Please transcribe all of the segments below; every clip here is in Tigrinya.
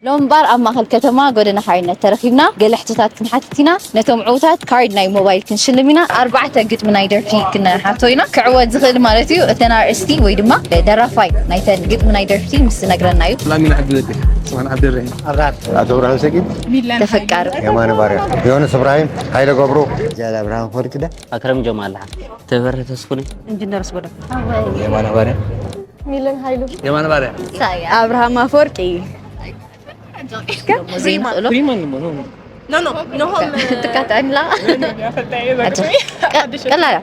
ሎምባር ኣብ ማእኸል ከተማ ጎደና ሓርነት ተረኺብና ገለ ሕቶታት ክንሓትት ኢና። ነቶም ዕዉታት ካርድ ናይ ሞባይል ክንሽልም ኢና። ኣርባዕተ ግጥሚ ናይ ደርፊ ክንሓቶ ኢና። ክዕወት ዝኽእል ማለት እዩ እተን ኣርእስቲ ወይ ድማ ደራፋይ ናይተን ግጥሚ ናይ ደርፊ ምስ ዝነግረና እዩ። ላሚን ዓብዱለጢፍ፣ ስማን ዓብደልረሒም፣ ኣብራር፣ ኣቶ ብርሃን ሰጊድ፣ ሚለን ተፈቃሪ፣ የማነ ባርያ፣ ዮንስ እብራሂም፣ ሃይለ ገብሩ፣ ዚያድ ኣብርሃም፣ ፈልክደ፣ ኣክረም ጀማል፣ ተበረ ተስፉ ነኝ። ኢንጂነር ኣስጎደም፣ የማነ ባርያ፣ ሚለን ሃይሉ፣ የማነ ባርያ፣ ሳያ፣ ኣብርሃም ኣፈወርቂ። ዜማ። ፍሪማን እሞ ነው። ኖ፣ ኖ፣ ኖ፣ ሆም። ትካታላ። ቀላላ።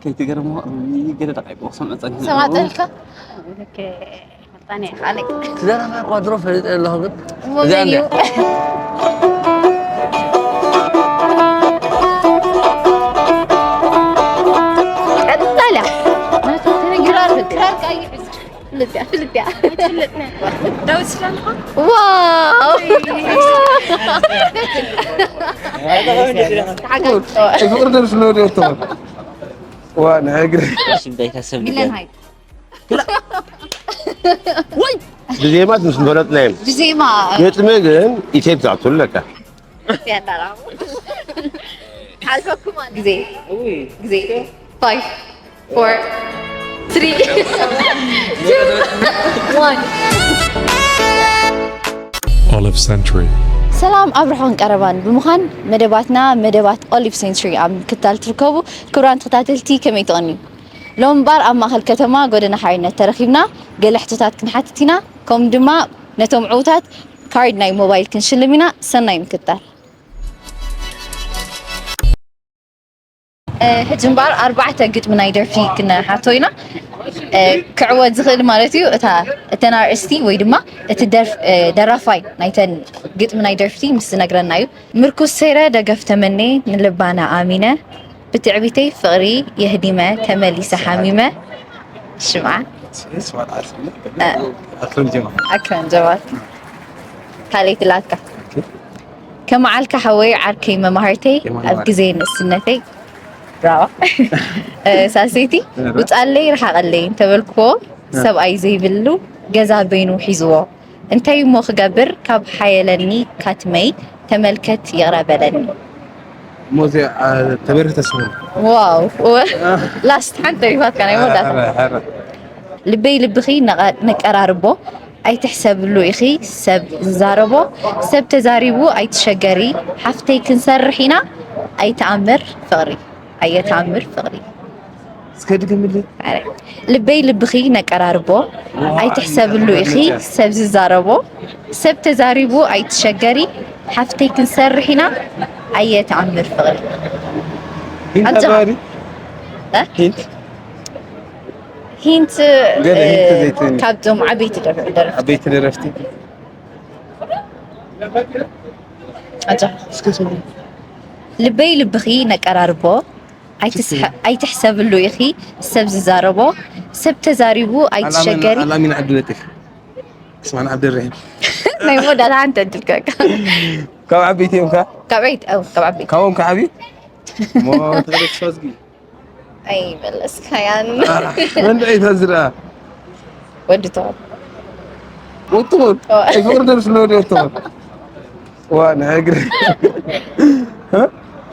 ከይትገርሞ፣ ገለ ደቂቕ ክሰምዕ ጸኒሑ። ሰማዕተልካ? ኦኬ። መጣኔ ሓለይ። ትደራፋ ቋድሮ ፈሊጠ ኣለኹ ግን። እዚኣ እንድያ። ቀላላ። ክራር፣ ክራር ቀይሕ። ፍልጥያ፣ ፍልጥያ። ዳዊት ስላልካ? ዋው! ፍቅር ደርስ ነው ደርተው። ዋ፣ ናይ እግሪ። እሺ፣ እንታይ ታሰብ? ሚለን ሃይ። ወይ! ብዜማ ትንሽ ፈለጥናዮም። ብዜማ። ግጥሚ ግን ኢትዮጵያ ትብለካ። ያዳራሙ። ሓልፈኩም ኣለ። ግዜ። ግዜ። Five, four, three, two, one. Olive Century. ሰላም ኣብ ርሑቕን ቀረባን ብምዃን መደባትና መደባት ኦሊቭ ሴንቹሪ ኣብ ምክትታል ትርከቡ ክቡራን ተኸታተልቲ ከመይ ትቐንዩ? ሎምባር ኣብ ማእኸል ከተማ ጎደና ሓርነት ተረኺብና ገለ ሕቶታት ክንሓትት ኢና። ከምኡ ድማ ነቶም ዕዉታት ካርድ ናይ ሞባይል ክንሽልም ኢና። ሰናይ ምክትታል። እ፣ ሕጂ እምበኣር ኣርባዕተ ግጥሚ ናይ ደርፊ ክንሓቶ ኢና። እ፣ ክዕወት ዝኽእል ማለት እዩ እታ፣ እተን ኣርእስቲ ወይ ድማ እቲ ደርፍ-፣ እ፣ ደራፋይ ናይተን ግጥሚ ናይ ደርፊ ምስ ዝነግረና እዩ። ምርኩስ ሰይረ ደገፍ ተመኔ ንልባና ኣሚነ ብትዕቢተይ ፍቕሪ የህዲመ ተመሊሰ ሓሚመ ሽምዓ። ስማት ዓስቢ። እ። ኣክረም ጀማል። ኣክረም ጀማል። ካልኣይቲ ላትካ። ኦኬ። ከመዓልካ ሓወይ ዓርከይ መማህርተይ የማነ ኣብ ባርያ። ግዜ ንእስነተይ። ብራዋ። እ፣ ሳልሰይቲ፣ ኧረ። ውጻለይ ርሓቐለይ እንተበልክዎ፣ እ። ሰብኣይ ዘይብሉ ገዛ በይኑ ሒዝዎ። እንታይ እሞ ክገብር ካብ ሓየለኒ ካትመይ ተመልከት ይቕረ በለኒ። ሞዚያ፣ አ፣ ተበርህ ተስፋ። ዋው። ወ-፣ አ። ላስት ሓንቲ ተሪፋትካ ናይ መወዳእታ። ኧረ፣ ኧረ። ልበይ ልብኺ ነቐ-፣ ነቀራርቦ ኣይትሕሰብሉ ኢኺ ሰብ ዝዛረቦ ሰብ ተዛሪቡ ኣይትሸገሪ ሓፍተይ ክንሰርሕ ኢና ኣይተኣምር ፍቕሪ ኣየተኣምር ፍቕሪ። እስከ ድገምልኝ። ኣረ፣ ልበይ ልብኺ ነቀራርቦ ኣይትሕሰብሉ ኢኺ ሰብ ዝዛረቦ ሰብ ተዛሪቡ ኣይትሸገሪ ሓፍተይ ክንሰርሕ ኢና ኣየተኣምር ፍቕሪ። ሂንት ኣጆኻ። ኣባሪ? እ? ሂንት? ሂንት፣ ገለ ሂንት እ፣ ዘይትህኒ። ካብዞም ዓበይቲ ደረ-፣ ደረፍቲ። ዓበይቲ ደረፍቲ። ኣጆኻ። እስከ ስሙ። ልበይ ልብኺ ነቀራርቦ ኣይትስሐ-፣ ኣይትሕሰብሉ ኢኺ ሰብ ዝዛረቦ ሰብ ተዛሪቡ ኣይትሸገሪ። ኣላሚን ዓብዱለጢፍ። ስማን ዓብደልረሒም። ናይ መወዳእታ ሓንቲ ዕድል ከካ። ካብ ዓበይቲ እዮም ከ? ካብ ዓበይቲ፣ ኣው፣ ካብ ዓበይቲ። ካብኦም ከ ዓብዩ? ሞ ተለክሶ ዝጊ። ኣይመለስካያን። አ፣ መን ደኣ እዩ ተዝርኣ? ወዲ ተባል። ወጥሙን? ኦ። ኣይ፣ ፍቅር ደርስ ነው ወዲ ወጥሙን። ዋ፣ ናይ እግሪ። እ?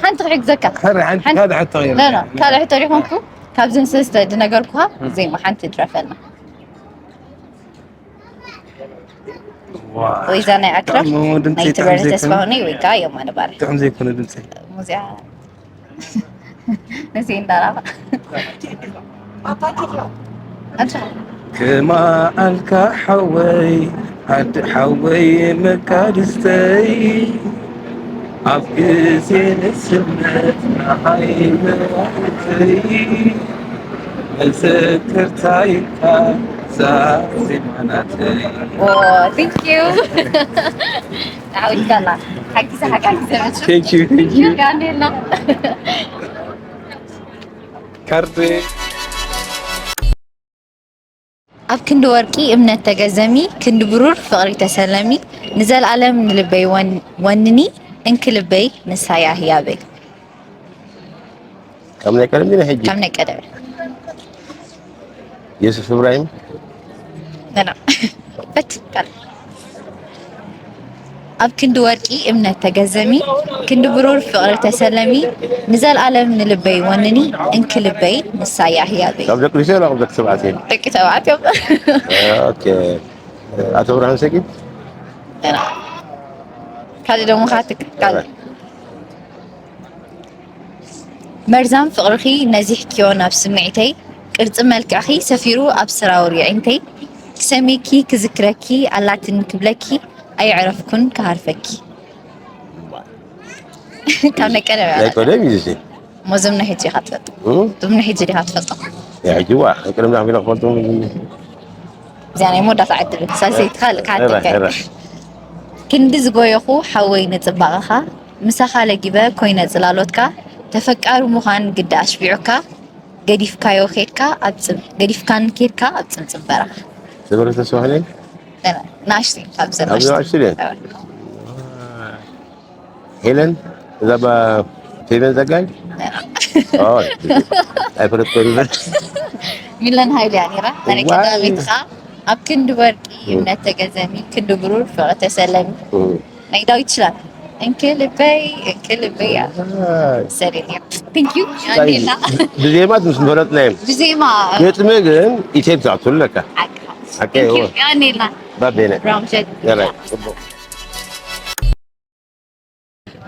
ሓንቲ ክሕግዘካ። ሕረ፣ ሓንቲ፣ ሓንቲ። ካልእ ሕቶ ገይረ። ኖ፣ ኖ፣ ካልእ ሕቶ ዲኹምኩ? ካብዘን ሰለስተ ዝነገርኩኻ፣ እ። ዜማ ሓንቲ ድረፈልና። ዋ። ወይ እዛ ናይ ኣክራር፣ ጥዑም ድምፂ፣ ናይ ጥዑም ትበረ ዘይኮነ። ተስፋሁነይ ወይ ከዓ የማነ ባርያ። ጥዑም ዘይኮነ ድምፂ። ሙዚያ። ነዚ እንዳራባ። ኣንታ። ከማዓልካ ሓወይ፣ ዓዲ ሓወይ መቃድስተይ፣ ኣብ ግዜ ንእስነት ንዓይ መዋእተይ፣ መዘከርታይካ እዛ ዜማ ናተይ። ኦ፣ thank you። ተዓዊትካላ። ሓጊዘ፣ ሓጊዘ መቸም። Thank you, thank you። ይርጋ እንዴና። ካርድ። ኣብ ክንዲ ወርቂ እምነት ተገዘሚ፣ ክንዲ ብሩር ፍቕሪ ተሰለሚ፣ ንዘለኣለም ንልበይ ወን-፣ ወንኒ፣ እንኪ ልበይ ንሳያ ህያበይ። ካብ ናይ ቀደም ድዩ ናይ ሕጂ? ካብ ናይ ቀደም። የሱፍ እብራሂም? ኖ፣ ኖ። በት፣ ቃል። ኣብ ክንዲ ወርቂ እምነት ተገዘሚ፣ ክንዲ ብሩር ፍቕሪ ተሰለሚ፣ ንዘልኣለም ንልበይ ወንኒ፣ እንኪ ልበይ ንሳያ ህያበይ። ካብ ደቂ ኣንስትዮ ናብ ደቂ ተባዕትዮ? ደቂ ተባዕትዮ። ኦኬ። ኣቶ ብርሃን ሰጊድ? ካልእ ደሞ ካትክ፣ ካልእ። መርዛም ፍቕርኺ ነዚሕክዮ ናብ ስምዒተይ፣ ቅርጺ መልክዕኺ ሰፊሩ ኣብ ሰራውር የዒንተይ፣ ክሰምየኪ ክዝክረኪ ኣላትኒ ክብለኪ፣ ኣይዕረፍኩን ክሃርፈኪ። ካብ ናይ ቀደም እያ። ናይ ቀደም እዩ እዚ። እሞ እዞም ናይ ሕጂ ኢኻ ትፈልጦ? እም? እዞም ናይ ሕጂ ዲኻ ትፈልጦ? ናይ ሕጂ ዋ፣ ናይ ቀደም ዳኽ ቢላ ክፈልጦ። እዚኣ ናይ መወዳእታ ዕድል። ሳልሰይቲ ካልእ እረ፣ ካተከ። እረ። ክንዲ ዝጎየኹ ሓወይ ንጽባቐኻ፣ ምሳኻ ለጊበ ኮይነ ጽላሎትካ፣ ተፈቃሪ ምዃን ግዲ ኣሽቢዑካ፣ ገዲፍካዮ ኬድካ ኣብ ጽም-፣ ገዲፍካን ኬድካ ኣብ ጽምጽም በረኻ። ዘበነ ተስፋ ሃይለ? ንኣሽቱ ካብ ኣብዚ ዘለዋ ንኣሽቱ ድየን? ሄለን፣ እዛ ባ-፣ ፌቨን ጸጋይ? ኦ፣ ኣይፈለጥኩ ነበር። ሚለን ሃይለ እያ ነይራ። ናይ ዋይ። ቀዳመይቲ ኸኣ ኣብ ክንዲ ወርቂ እምነት ተገዘሚ፣ ክንዲ ብሩር ፍቕሪ ተሰለሚ። እም። ናይ ዳዊት ይችላል። እንክልበይ፣ እንክልበይ እያ። ዋይ። ሰሪት እያ። Thank you። ስታይ፣ ያኔላ። ብዜማ ምስ ፈለጥናዮም። ብዜማ። ግጥሚ ግን ኢትዮጵያ ትብለካ። ሓቂ። ሓቂ፣ ሓቂ፣ እዎ። ያኔላ። ባቤነ። ብራም ሸት። ያላ፣ ጽቡቕ።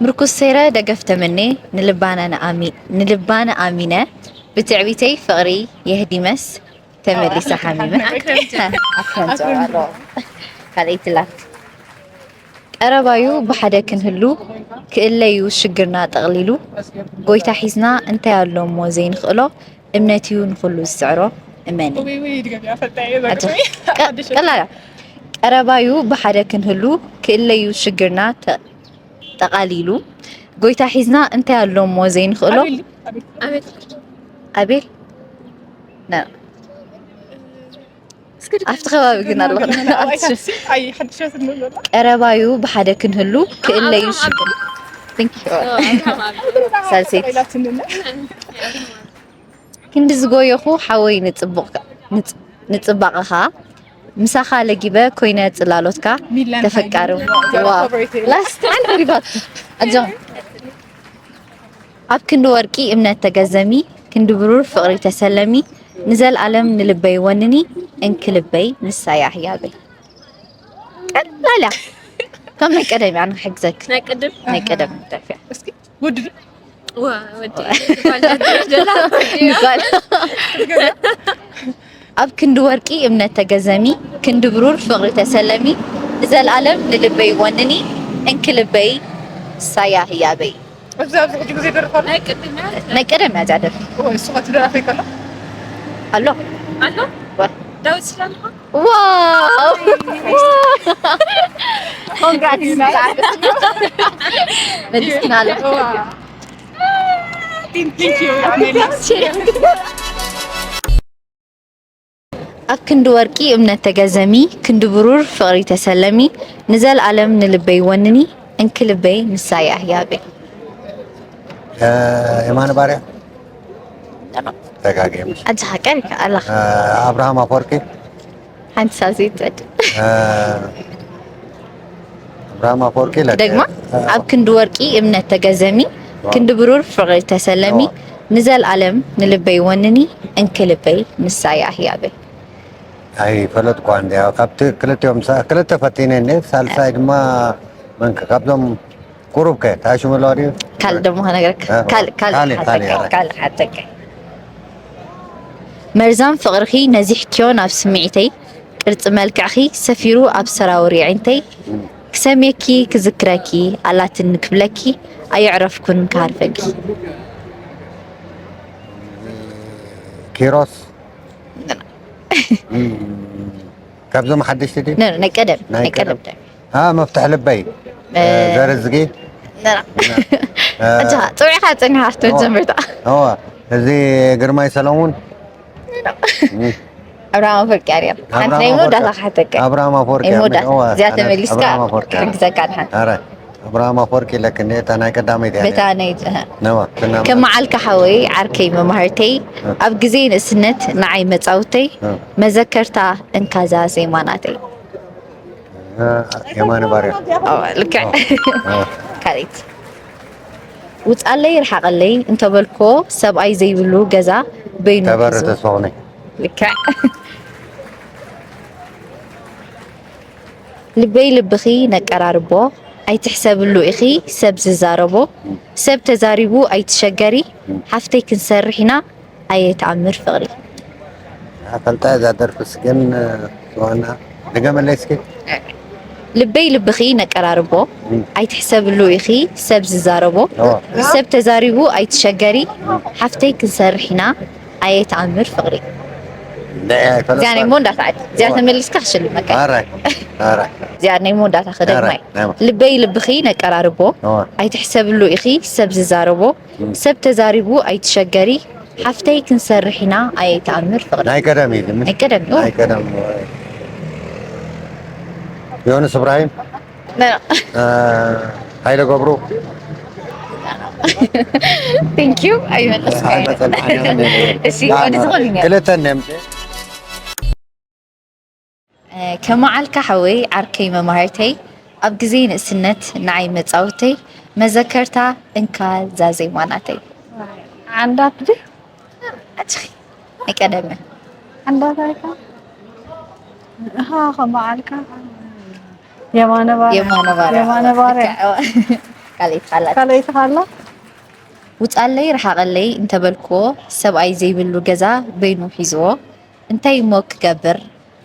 ምርኩስ ሰይረ ደገፍ ተመኔ፣ ንልባነ ንኣሚ-፣ ንልባነ ኣሚነ፣ ብትዕቢተይ ፍቕሪ የህዲመስ፣ ተመሊሰ ሓሚመ። ኣፍረን ጨው ኣለዎ። ካልኣይቲ ላክ። ቀረባዩ ብሓደ ክንህሉ፣ ክእለዩ ሽግርና ጠቕሊሉ፣ ጎይታ ሒዝና እንታይ ኣሎ እሞ ዘይንኽእሎ፣ እምነትዩ ንኹሉ ዝስዕሮ፣ እመኒ። ውይ፣ ውይ፣ ድገምያ፣ ፈልጠያ እየ ኣጆ። ዘግቶይ። ቀ-፣ ሓድሽ ቀላል እያ። ቀረባዩ ብሓደ ክንህሉ፣ ክእለዩ ሽግርና ተ-፣ ጠቓሊሉ፣ ጎይታ ሒዝና እንታይ ኣሎ እሞ ዘይንኽእሎ? ኣቤል፣ ኣቤል። ኣቤል። ኣቤል? ና። እስኪ ድገም-፣ ኣብቲ ከባቢ ግን ድገም-፣ ኣለኹ። ድገም-፣ ኣይ፣ ኣይ፣ ሓድሽ ስም ዘሎ። ቀረባዩ ብሓደ ክንህሉ፣ ክእለዩ ኣብርሃም ሽግር። ኣቤል። Thank you። ኣብርሃም ኣቤል። ሳልሰይቲ። ኢላትኒ። ክንዲ ዝጎየኹ ሓወይ ንጽቡቕ-፣ ንጽ-፣ ንጽባቐኻ፣ ምሳኻ ለጊበ ኮይነ ጽላሎትካ፣ ሚለን ተፈቃሪ-፣ ሃይለ። ዋው። ላስት ሓንቲ ሪባት። ኣጆ። ኣብ ክንዲ ወርቂ እምነት ተገዘሚ፣ ክንዲ ብሩር ፍቕሪ ተሰለሚ፣ ንዘልኣለም ንልበይ ወንኒ፣ እንኪ ልበይ ንሳያ ህያበይ። ቀላል እያ። ከም ናይ ቀደም እያ ንክሕግዘክ። ናይ ቅድም? ናይ ቀደም ደርፊ እያ። እስኪ ወዲ ዶ? ዋ፣ ወዲ። ጓል ናት ደላ ወዲ እያ። ጓል። ኣብ ክንዲ ወርቂ እምነት ተገዘሚ፣ ክንዲ ብሩር ፍቕሪ ተሰለሚ፣ ንዘልኣለም ንልበይ ወንኒ፣ እንኪ ልበይ ሳያ ህያበይ። እዚ ኣብዚ ሕጂ ግዜ ደርፍ ኣሎ? ናይ ቅድም እያ። ናይ ቀደም እያ እዛ ደርፊ። ኦ፣ እሱ ከ እቲ ደራፊ ከሎ? ኣሎ። ኣሎ? ዋ። ዳዊት ስላልኩ? ዋው! ኮንግራትስ! መሊስክና ኣለኹ። Thank you። ኣብ ክንዲ ወርቂ እምነት ተገዘሚ፣ ክንዲ ብሩር ፍቕሪ ተሰለሚ፣ ንዘልኣለም ንልበይ ወንኒ፣ እንኪ ልበይ ንሳያ ህያበይ። እ፣ የማነ ባርያ? ተጋግየ ምሽ? ኣጆኻ፣ ቀሪብካ ኣለኻ። እ፣ ኣብርሃም ኣፈወርቂ? ሓንቲ ሳልሰይቲ ትዕድል። እ፣ ኣብርሃም ኣፈወርቂ ለከ-፣ ደግማ? እ፣ ኣብ ክንዲ ወርቂ እምነት ተገዘሚ፣ ዋ። ክንዲ ብሩር ፍቕሪ ተሰለሚ፣ ዋ። ንዘልኣለም ንልበይ ወንኒ፣ እንኪ ልበይ ንሳያ ህያበይ። ኣይፈለጥኳ እንድያ። ካብቲ ክልቲኦም ሳ-፣ ክልተ ፈቲነ እንድየ፣ ሳልሳይ ድማ መን ከ-፣ ካብዞም ቁሩብ ከ፣ እንታይ ሽሙ ኣለዋ ድዩ? ካልእ ደሞ ክነግረካ። እ፣ ካልእ፣ ካልእ ካልእ፣ ሓተካ፣ ካልእ፣ ኧረ። ካልእ ሓተካ። መርዛም ፍቕርኺ ነዚሕክዮ ናብ ስምዒተይ፣ ቅርጺ መልክዕኺ ሰፊሩ ኣብ ሰራውር የዒንተይ፣ ክሰምየኪ ክዝክረኪ ኣላትኒ ክብለኪ፣ ኣየዕረፍኩን ክሃርፈኪ። ኪሮስ። እም፣ ካብዞም ሓደሽቲ ድዩ? ነ-፣ ናይ ቀደም፣ ናይ ናይ ቀደም። ቀደም። አ፣ መፍትሕ ልበይ። እ፣ እ፣ ዘርዝጊ። ነ-፣ እ፣ ኣጆኻ፣ ጽዊዕኻ ጸኒኻ ክትብል እዋ። ጀምርታ። እዋ፣ እዚ ግርማይ ሰለሙን። ነ-፣ እም። ኣብርሃም ኣፈወርቂ ኣርያም። ሓንቲ ኣብርሃም ናይ ኣፈወርቂ። መወዳእታ ክሓተካ። ኣብርሃም ኣፈወርቂ እዚኣ ኣርያም። ተመሊስካ እዋ፣ ኣነ ክሕግዘካ ድሓን። ኣረ፣ ኣብርሃም ኣፈወርቂ ኢለክኒ፣ እታ ናይ ቀዳመይቲ እያ በታ ነይራ። ናይ ጅ-፣ ነዋ፣ ክና-፣ ከም መዓልካ ሓወይ፣ ዓርከይ መማህርተይ፣ እ። ኣብ ግዜ ንእስነት ንዓይ መጻውተይ፣ እ። መዘከርታ እንካዛ ዜማ ናተይ። የማነ ባርያ። ልክዕ። ካልኣይቲ፣ ውፃለይ ርሓቐለይ እንተበልኮ፣ ሰብኣይ ዘይብሉ ገዛ በይኑ ተበረ ሒዝዎ። ተስፋሁነይ። ልክዕ። ልበይ ልብኺ ነቀራርቦ፣ ኣይትሕሰብሉ ኢኺ ሰብ ዝዛረቦ፣ ሰብ ተዛሪቡ ኣይትሸገሪ፣ ሓፍተይ ክንሰርሕ ኢና፣ ኣየ ተኣምር ፍቕሪ። ፈልጣ እዛ ደርፍስ ግን ዋና ድገመለይ እስኪ። ልበይ ልብኺ ነቀራርቦ፣ ኣይትሕሰብሉ ኢኺ ሰብ ዝዛረቦ፣ ሰብ ተዛሪቡ ኣይትሸገሪ፣ ሓፍተይ ክንሰርሕ ኢና፣ ኣየ ተኣምር ፍቕሪ። እዚኣ ናይ መወዳእታ ዕድል። እዚኣ ተመሊስካ ክሽልመካ። ኣራይ ኣራይ እዚኣ ናይ መወዳእታ ክደግማ ኣራይ እየ። ልበይ ልብኺ ነቀራርቦ፣ ኣይትሕሰብሉ ኢኺ ሰብ ዝዛረቦ፣ ሰብ ተዛሪቡ ኣይትሸገሪ፣ ሓፍተይ ክንሰርሕ ኢና፣ ኣየ ተኣምር ፍቕሪ። ናይ ቀደም እዩ። ናይ ቀደም እዩ። ናይ ቀደም ዮንስ እብራሂም፣ መን? ሃይለ ገብሩ። Thank you። ኣይመለስካዮ። እሺ፣ ወዲ ዝኾን እዩ። ክልተ እኔም ከመዓልካ ሓወይ ዓርከይ መማህርተይ፣ ኣብ ግዜ ንእስነት ንዓይ መጻወተይ፣ መዘከርታ እንካ ዛዜማ ናተይ። ዓንዳት ዲ ኣትኺ ናይ ቀደመ ዓንዳት ኣይካ እሃ ከመዓልካ የማነ ባርያ የማነ ባርያ። የማነ ባርያ ካልኣይቲ ሓላ ካልኣይቲ ሓላ ውፃለይ ርሓቐለይ እንተበልክዎ፣ ሰብኣይ ዘይብሉ ገዛ በይኑ ሒዝዎ፣ እንታይ እሞ ክገብር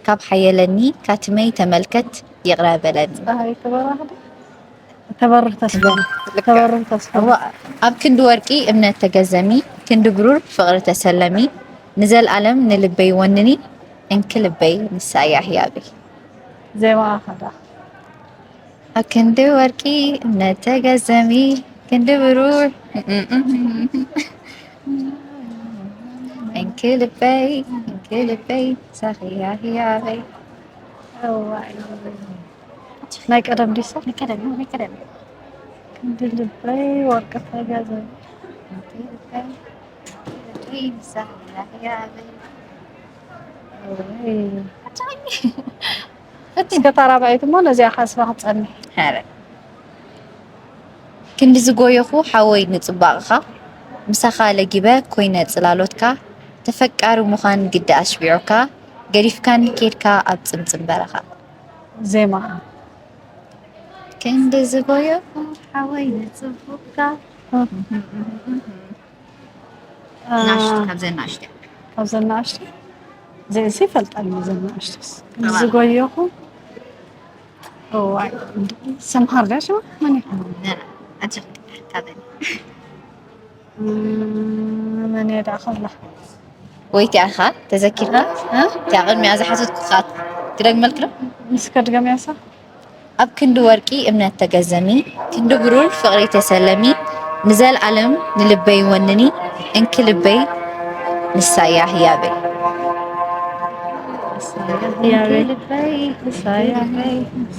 ካብ ሓየለኒ፣ ካትመይ ተመልከት ይቕረ በለኒ። ፀሃይ ትበራህ ዶ? ተበርህ ተስፋ ተበርህ ተስፋ እዋ፣ ኣብ ክንዲ ወርቂ እምነት ተገዘሚ፣ ክንዲ ብሩር ፍቕሪ ተሰለሚ፣ ንዘልኣለም ንልበይ ወንኒ፣ እንኪ ልበይ ንሳ እያ ህያበይ። ዜማ ከዳ ኣብ ክንዲ ወርቂ እምነት ተገዘሚ፣ ክንዲ ብሩር እንኪ ልበይ፣ እንኪ ልበይ ንሳኺ እያ ህያበይ። ናይ ቀደም ዲሳ ናይ ቀደም፣ ናይ ቀደም። ክንዲ ልበይ ወርቂ ተገዘሚ እንኪ ልበይ፣ እንኪ ልበይ ንሳኺ እያ ህያበይ። እስከ ታራባይት እሞ ነዚኣ ከስባ ክትፀንሕ ሐረ ክንዲ ዝጎየኹ ሓወይ ንፅባቕኻ፣ ምሳኻ ለጊበ ኮይነ ፅላሎትካ፣ ተፈቃሪ ምዃን ግዲ ኣሽቢዑካ፣ ገዲፍካኒ ኬድካ ኣብ ፅምፅም በረኻ። ዜማ ክንዲ ዝጎየኹ ሓወይ ንፅቡቕካ ናሽቱ ካብ ዘናሽቱ ካብ ዘናኣሽቱ ዘይሲ ይፈልጣል ዘናኣሽቱስ ዝጎየኹ እዋይ ሰምሃር ዳ ሽማ መን እዩ ኣጅ ካብን መን እየ ዳ ከላ ወይ እቲኣኻ ተዘኪርካ እቲኣ ቅድሚያ ዝሓተትኩ ክደግመልክ ዶ ምስ ከድገም ያሳ ኣብ ክንዲ ወርቂ እምነት ተገዘሚ፣ ክንዲ ብሩር ፍቕሪ ተሰለሚ፣ ንዘልኣለም ንልበይ ወንኒ፣ እንኪ ልበይ ንሳያ ህያበይ። ህያበይ ልበይ ሳያ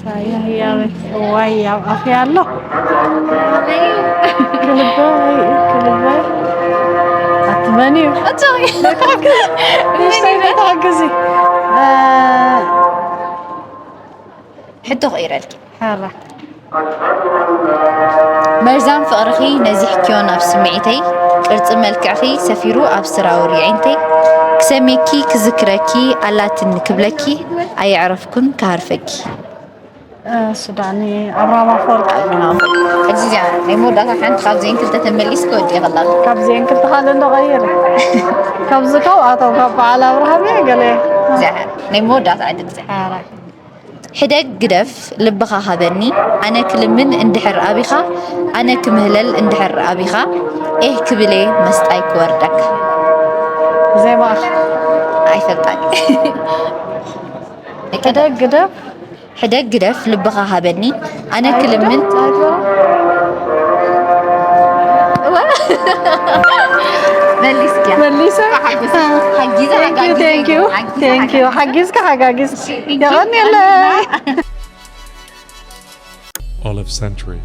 ሳያ ህያበይ ዋይ ኣብ ኣፍያ ኣሎ ክልበይ ክልበይ ኣትመን እዩ ንስተይ ተሓግዚ ሕቶ ክኢረልኪ ሓራ መርዛም ፍቕርኺ ነዚሕክዮ ናብ ስምዒተይ ቅርጺ መልክዕኺ ሰፊሩ ኣብ ስራውር የዒንተይ ክሰምየኪ ክዝክረኪ ኣላትኒ ክብለኪ ኣየዕረፍኩን ክሃርፈኪ ሱዳኒ ኣብርሃም ኣፈወርቂ ሕጂ እዚኣ ናይ መወዳእታ ሓንቲ ካብ ዜን ክልተ ተመሊስ ክወዲ ይኽላ ካብ ዜን ክልተ ካልእ እንደቐይር ካብዚ ካብኣቶም ካብ በዓል ኣብርሃም እየ ገለ እዚኣ ናይ መወዳእታ ዕድል እዚኣ ሓራ ሕደግ ግደፍ ልብኻ ሃበኒ ኣነ ክልምን እንድሕር ኣቢኻ ኣነ ክምህለል እንድሕር ኣቢኻ ኤህ ክብል እየ መስጣይ ክወርደካ ዜማ ኣይፈልጣን ሕደግ ግደፍ ሕደግ ግደፍ ልብኻ ሃበኒ ኣነ ክልምን መሊስኪያ መሊሰ ሓጊዘ Thank you, thank you. ሓጊዝካ ሓጋጊዝ የቐንየለይ Olive Century.